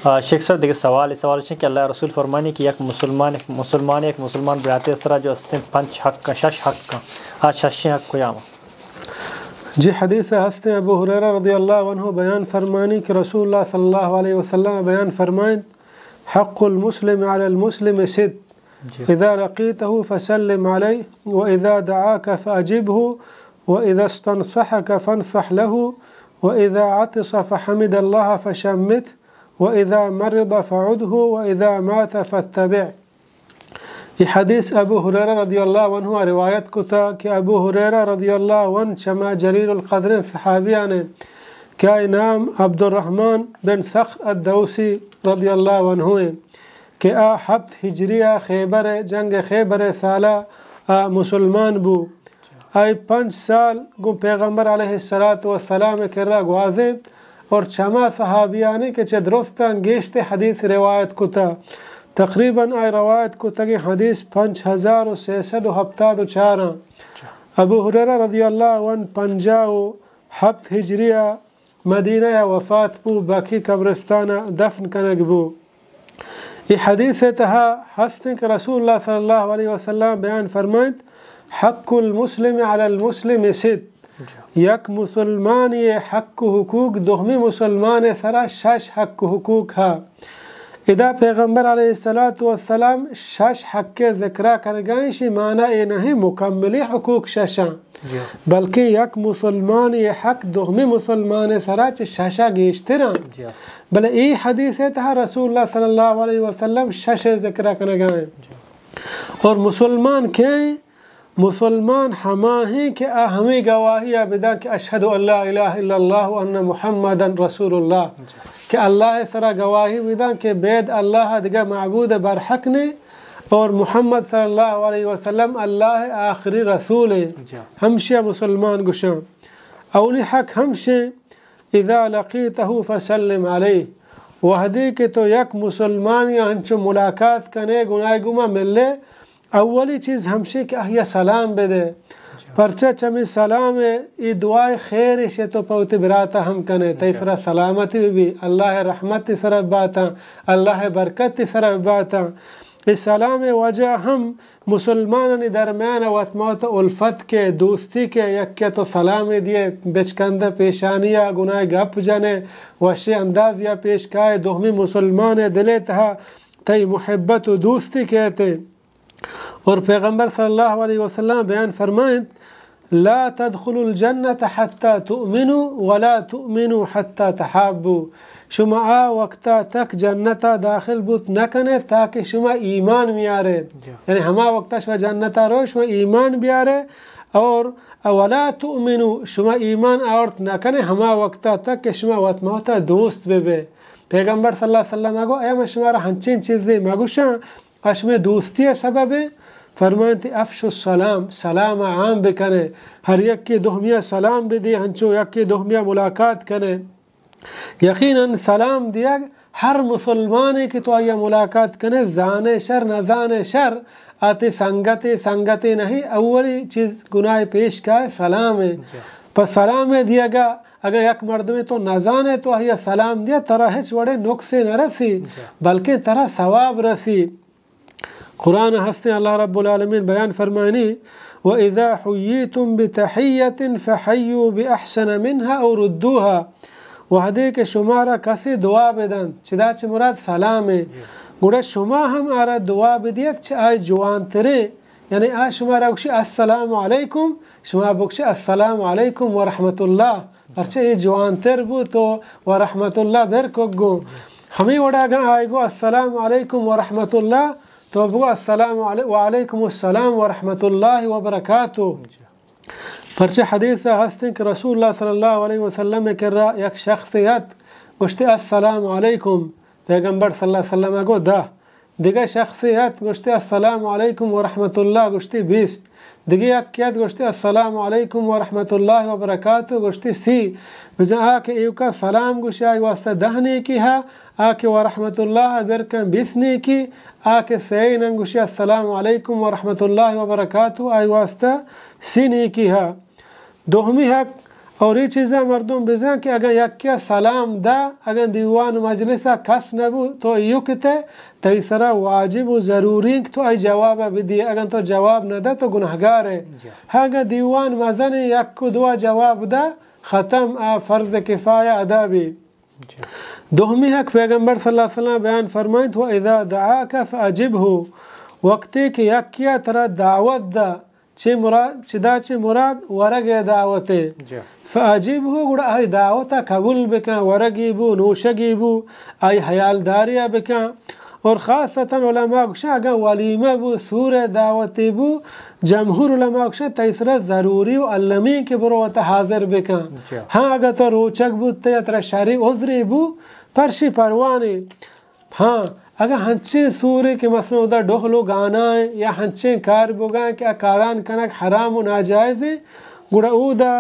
آ، شیخ صاحب، دگہ سوال، سوال اش کہ اللہ رسول فرمانی کہ یک مسلمان، مسلمان یک مسلمان براتے سرا جو استیں پنچ حق، شش حق، آ ششیں حق کجام؟ جی، حدیث ہستیں، ابو ہریرہ رضی اللہ عنہ بیان فرمانی کہ رسول اللہ صلی اللہ علیہ وسلم بیان فرمائیں، حق المسلم علی المسلم ست، جی۔ اذا لقيته فسلم عليه، واذا دعاك فاجبه، واذا استنصحك فانصح له، واذا عطس فحمد الله فشمته، واذا مرض فعده، واذا مات فاتبعه۔ اے حدیث ابو ہریرہ رضی اللہ عنہ ء روایت کتا کہ ابو ہریرہ رضی اللہ عنہ چما جلیل القدریں صحابیان انت کہ آئی نام عبدالرحمن بن صخر الدوسی رضی اللہ عنہ انت کہ آ ہپت ہجری ء خیبر ء، جنگ خیبر ء سال ء آ مسلمان بو۔ آئی پنچ سال گوں پیغمبر علیہ الصلوۃ والسلام ء کرا گوازینت اور چما صحابیانی کہ چہ درستاں گیشتر حدیث روایت کتا۔ تقریباً آئی روایت کتگیں حدیث پنچ ہزار و سئے سد و ہپتاد و چار آں۔ ابو ہریرہ رضی اللہ عنہ پنجاہ و ہپت ہجری ء مدینہ ء وفات بو، بقیع قبرستان ء دفن کنگ بو۔ اے حدیث ء تہا ہستیں کہ رسول اللہ صلی اللہ علیہ وسلم بیان فرمائنت، حق المسلم علی المسلم ست، جی۔ یک مسلمانی حق و حقوق دومی مسلمان سرا شش حق و حقوق ہا۔ ادا پیغمبر علیہ الصلوۃ والسلام شش حق ذکرہ کنگائیں، شی معنی اے نہیں مکملی حقوق ششاں۔ جی۔ بلکیں یک مسلمانی حق دومی مسلمان سرا چہ ششا گیشتر انت۔ جی۔ بلے اے حدیث تہا رسول اللہ صلی اللہ علیہ وسلم شش ذکر کنگا انت۔ جی۔ اور مسلمان کئے؟ مسلمان ہما ہیں کہ آ ہمیں گواہی آ بداں کہ اشہد ان لا الہ الا اللہ و ان محمدا رسول اللہ، جی۔ کہ اللہ سرا گواہی بداں کہ بید اللہ دگہ معبود برحق نے، اور محمد صلی اللہ علیہ وسلم اللہ آخری رسول ہیں۔ جی۔ ہمشیا مسلمان گشاں۔ اولی حق ہمشیں، اذا لقیتہ فسلم علیہ، وہدے کہ تو یک مسلمان یا انچو ملاقات کنے، گناہ گما ملے، اولی چیز ہمشیں کہ آہیا سلام بدے۔ جی۔ پرچہ چمی سلام ای دعائے خیر شے تو پہ وتی براتا ہم کنے، تئی، جی۔ سرا سلامتی بی، اللہ رحمت تی سرا باتاں، اللہ برکت تی سرا باتاں۔ اے سلام ء وجہ ہم مسلمانانی درمیان ء وت مات الفت کہ، دوستی کہ، یکے تو سلامے دیئے، بچکندہ پیشانی ء گناہ گپ جنے، وشی اندازی ء پیش کائے، دومی مسلمان ء دل ء تہا تئی محبت و دوستی کہتے۔ اور پیغمبر صلی اللہ علیہ وسلم بیان فرمائنت، لا تدخلوا الجنة حتى تؤمنوا ولا تؤمنوا حتى تحابوا۔ شما آ وقتا تک جنتا داخل بوت نہ کنے تاکہ شما ایمان میارے۔ جی۔ یعنی ہما وقتا شما جنتا رو، شما ایمان بیارے، اور ولا تؤمنوا، شما ایمان آورت نہ کنے ہما وقتا تک کہ شما وت موتا دوست بہ بے۔ پیغمبر صلی اللہ علیہ وسلم گو، اے من شمارا ہنچین چیزے مگوشاں، اشمے دوستی ء سبب ء؟ فرمائنت، افشوا السلام، سلام ء عام بکنے، ہر یکے دومی ء سلام بدے، ہنچو یکے دومی ء ملاقات کنے۔ یقیناً سلام دیگ ہر مسلمانے کہ تو آئی ء ملاقات کنے، زانے شر نہ زانے شر، آ تئی سنگتے، سنگتے نہیں، اولی چیز گناہ پیش کائے سلام ء۔ جی۔ پہ سلام ء دیگا اگاں یک مردمے تو نزانے تو آئی ء سلام دیا، ترا ہچ وڑے نقصے نہ رسی، جی۔ بلکیں ترا ثواب رسی۔ قرآن ہستیں اللہ رب العالمین بیان فرمائنی، وَإِذَا حُيِّيتُم بِتَحِيَّةٍ فَحَيُّوا بِأَحْسَنَ مِنْهَا أَوْ رُدُّوهَا۔ وہدے کہ شمارا کسے دعا بدنت، چدا چہ مراد سلامے، گڑا شما ہم آرا دعا بدیت چہ آئی جوانتریں، یعنی آ شمارا گوشی السلام علیکم، شما بگوشی السلام علیکم ورحمۃ اللہ۔ پرچہ اے جوانتر بوت و ورحمۃ اللہ بر کت گوں۔ ہمے وڑا اگاں آئی گو السلام علیکم ورحمۃ اللہ، تو بگو السلام علی-، وعلیکم السلام ورحمۃ اللہ وبرکاتہ۔ پرچہ حدیث ء ہستیں کہ رسول اللہ صلی اللہ علیہ وسلم ء کرا یک شخصے ات، گوشتے السلام علیکم، پیغمبر صلی اللہ علیہ وسلم ء گو دہ۔ دگہ شخصے ات، گوشتے السلام علیکم ورحمۃ اللہ، گوشتے بیست۔ دگہ یکے ات، گوشتے السلام علیکم ورحمۃ اللہ وبرکاتہ، گوشتے سی۔ بزاں آ کہ ایوکا سلام گوشی آئی واسطہ دہ نیکی ہا، آ کہ ورحمۃ اللہ بر کن بیست نیکی، آ کہ سئے نن گوشی السلام علیکم ورحمۃ اللہ وبرکاتہ، آئی واسطہ سی نیکی ہا۔ دومی حق، اور اے چیزا مردم بزان کہ اگاں یکیا سلام دا، اگاں دیوان مجلسا کس نبو، تو ایوک تے، تئی سرا واجب و ضروری انت کہ تو آئی جوابا بدیے۔ اگاں تو جواب ندا تو گناہگار ئے۔ جی۔ ہاں، اگاں دیوان مزن یک و دوا جواب دا، ختم، آ فرض کفایہ ادا بی۔ جی۔ دومی حق، پیغمبر صلی اللہ علیہ وسلم بیان فرمائنت، و اذا دعاک فاجبہ، وقتے کہ یکیا ترا دعوت دا، چہ مراد، چدا چہ مراد ورگ ء دعوت ء۔ جی۔ فاجبہ، گڑا آئی دعوت ء قبول بکن، ورگی بو، نوشگی بو، آئی حیالداری ء بکن۔ اور خاصتاً علماء گوشن اگاں ولیمہ بو، سور ء دعوتی بو، جمہور علماء گوشن تئی سرا ضروری و المی کہ برو وتا حاضر بکن۔ جی۔ ہاں، اگاں تو روچگ بوت یا ترا شری عذری بو، پرشی پرواہ نی۔ ہاں، اگاں ہنچیں سورے کہ مثلاً اودا ڈہل و گانا ایں یا ہنچیں کار بوگا ایں کہ آ کاران کنگ حرام و ناجائز ایں، گڑا اودا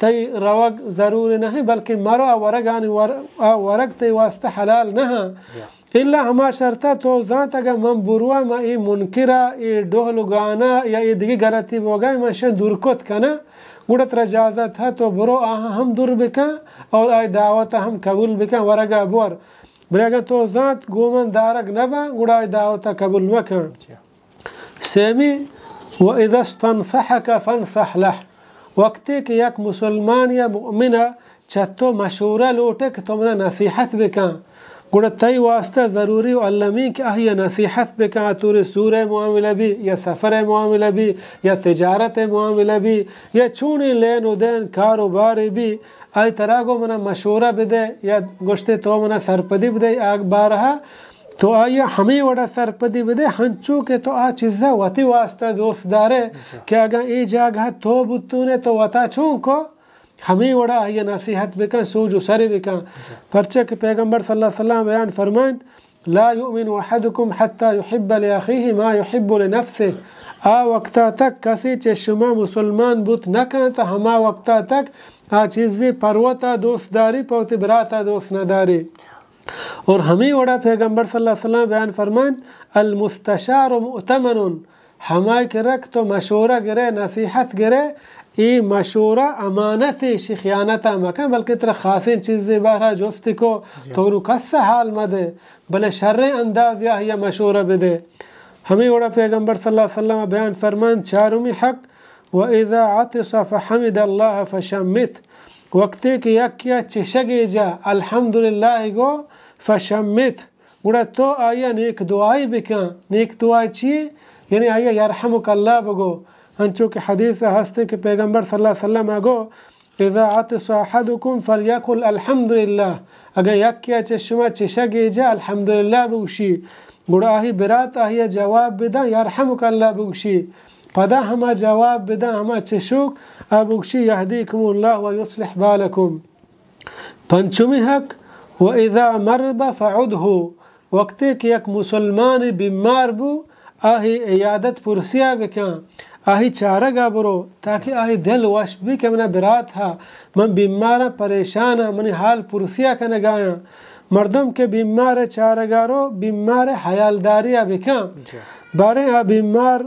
تئی روگ ضروری نہ ایں، بلکہ مرو آ ورگانی ور-، آ ورگ تئی واسطہ حلال نہ ایں۔ جی۔ الا ہما شرطا تو زانت اگاں من برواں، من اے منکرا، اے ڈہل و گانا یا اے دگہ غلطی بوگا ایں، من شہ دور کت کناں، گڑا ترا اجازت ہے تو برو آہاں ہم دور بکن اور آئی دعوت ہم قبول بکن، ورگا بور۔ بلے اگاں تو زانت گوں من دارگ نہ باں، گڑا آئی دعوت ء قبول مکن۔ جی۔ سیمی، و اذا استنصحک فانصح لہ، وقتے کہ یک مسلمان یا مؤمن ء چہ تو مشورہ لوٹے کہ تو منا نصیحت بکن، گڑا تئی واسطہ ضروری و المی کہ آئی ء نصیحت بکن، آ تورے سور ء معاملہ بی یا سفر ء معاملہ بی یا تجارت ء معاملہ بی یا چونیں لین و دین کاروبارے بی، آئی ترا گو منا مشورہ بدے یا گوشتے تو منا سرپدی بدے، آ بارہا تو آئی ء ہمے وڑا سرپدی بدے، ہنچو کہ تو آ چیزا وتی واسطہ دوست دارے۔ اچھا۔ کہ اگاں اے جاگہ تو بوتونے تو وتا چون کو، ہمے وڑا آئی ء نصیحت بکن، سوج و سرے بکن۔ اچھا۔ پرچہ کہ پیغمبر صلی اللہ علیہ وسلم بیان فرمائنت، لا یؤمن احدکم حتی یحب لأخیہ ما یحب لنفسہ۔ آ وقتا تک کسے چہ شما مسلمان بوت نہ کنت، ہما وقتا تک آ چیزے پروتا دوست داری، پہ وتی براتا دوست نہ داری۔ اور ہمے وڑا پیغمبر صلی اللہ علیہ وسلم بیان فرمائنت، المستشار مؤتمن، ہمائی کرا کہ تو مشورہ گرے، نصیحت گرے، اے مشورہ امانت، ایشی خیانت مکن، بلکہ ترا خاصیں چیزے بارہ جست کو، جی۔ تو نو کس حال مدے، بلے شریں انداز یا یا مشورہ بدے۔ ہمے وڑا پیغمبر صلی اللہ علیہ وسلم بیان فرمائنت، چارمی حق، و اذا عطس فحمد اللہ فشمت، وقتے کہ یکیا چشگے جا الحمدللہ گو، فشمت، گڑا تو آئی ء نیک دعائی بکن۔ نیک دعائی چی؟ یعنی آئی ء یرحمک اللہ بگو۔ انچو کہ حدیث ء ہستیں کہ پیغمبر صلی اللہ علیہ وسلم ء گو، اذا عطس احدکم فلیقل الحمدللہ، اگاں یکے ء چہ شما چشگے جا الحمدللہ بگوشی، گڑا آہی برات آہی ء جواب بداں یرحمک اللہ بگوشی، پدا ہما جواب بداں ہما چشوک ء بگوشی یہدیکم اللہ و یصلح بالکم۔ پنچمی حق، و اذا مرض فعده، وقتے کہ یک مسلمانے بیمار بو، آہی عیادت پرسیا بکن، آہی چارگا برو، تاکہ آہی دل وش بی کہ منا برات ہا، من بیماراں، پریشاناں، منی حال پرسیا کنگایاں۔ مردم کہ بیمار چارگا رو، بیمار حیالداریا بکن۔ جی۔ باریں آ بیمار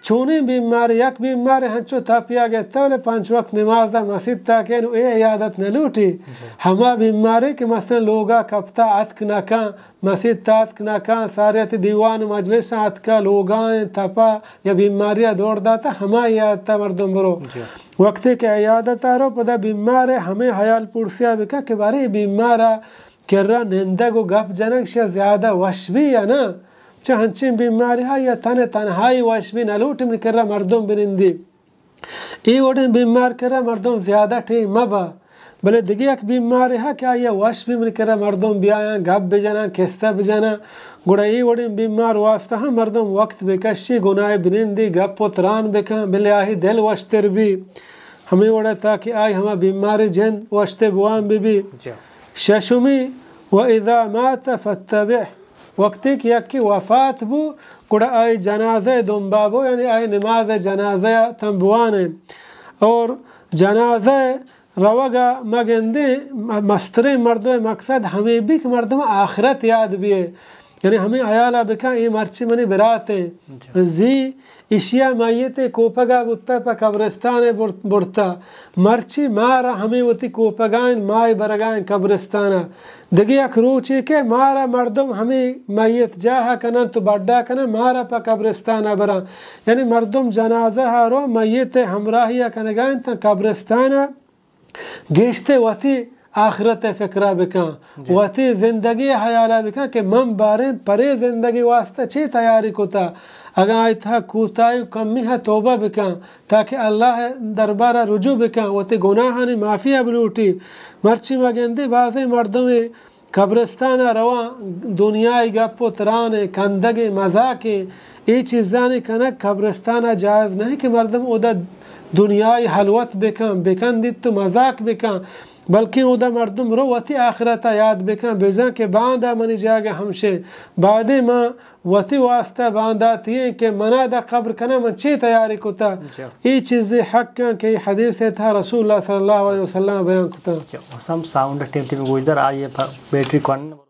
چونیں بیمارے، یک بیمارے ہنچو تپیا گتا، بلے پنچ وقت نماز ء مسیت ء کین و اے عیادت نہ لوٹی۔ جی۔ ہما بیمارے کہ مثلاً لوگا کپتا اتک نہ کن، مسیت ء اتک نہ کن، سارے تی دیوان و مجلس ء اتکا، لوگا ایں تپا یا بیماری ء دور داتا، ہما عیادت ء مردم برو۔ جی۔ وقتے کہ عیادت ء رو، پدا بیمارے ہمے حیال پرسیا بکن کہ بارے بیمارا کرا نندگ و گپ جنگ شہ زیادہ وش بی یا نہ؟ چہ ہنچیں بیماری ہا یا تن تنہائی وش بی، نہ لوٹی من کرا مردم بنندی۔ اے وڑیں بیمار کرا مردم زیادہ ٹیم مبا۔ بلے دگہ یک بیماری ہا کہ آیا وش بی من کرا مردم بیایاں، گپ بجناں، قصہ بجناں۔ گڑا اے وڑیں بیمار واسطہ ہم مردم وقت بکشی، گناہ بنندی، گپ و تران بکن، بلے آہی دل وشتر بی۔ ہمے وڑا تاکہ آئی ہما بیماری جند وشتے بوان بی بی۔ جی۔ ششمی، و اذا مات فاتبع، وقتے کہ یکے وفات بو، گڑا آئی جنازہ دنبا بو، یعنی آئی نماز جنازہ تن بوانے۔ اور جنازہ روگا مگندے م-، مستریں مردم مقصد ہمیں بی کہ مردم آخرت یاد بیے۔ یعنی ہمے حیال ءَ بکن، اے مرچی منی برات ایں، جی۔ زی ایشی ءِ میت ءِ کوپگ ءَ بوتہ، پہ قبرستان ءَ بر-، برتہ۔ مرچی مارا ہمے وتی کوپگ ءَ انت، مائی برگ ءَ انت قبرستان ءَ۔ دگہ یک روچے کہ مارا مردم ہمے میت جاہ ءَ کننت و بڈا کننت، مارا پہ قبرستان ءَ برنت۔ یعنی مردم جنازہ ءَ رو، میت ءِ ہمراہی ءَ کنگ ءَ انت تاں قبرستان ءَ۔ گیشتر وتی آخرت ءِ فکر ءَ بکن، جی۔ وتی زندگی ءِ حیال ءَ بکن کہ من باریں پرے زندگی واسطہ چے تیاری کتہ۔ اگاں آئی تہا کوتاہی و کمی ءَ، توبہ بکن، تاکہ اللہ ءِ دربار ءَ رجوع بکن، وتی گناہانی معافی ءَ بلوٹی۔ مرچی ما گندیں بازیں مردمے قبرستان ءَ رواں، دنیائی گپ و تران ءَ، کندگ ءَ، مزاک ءَ، اے چیزانی کنگ قبرستان ءَ جائز نہ انت کہ مردم اودا دنیائی حلوت بکن، بکندیت و مزاک بکن، بلکیں اودا مردم رو وتی آخرت ءَ یاد بکن، بزاں کہ باندا منی جاگہ ہمشیں، بایدیں من وتی واسطہ بانداتی ایں کہ منا دا قبر کناں، من چے تیاری کتہ۔ جی۔ اے چیزے حق انت کہ اے حدیث ءِ تہا رسول اللہ صلی اللہ علیہ وسلم بیان کتہ۔ جی، حسام ساؤنڈ ٹیم ٹیم گوشدار، آئی ءِ بیٹری کن۔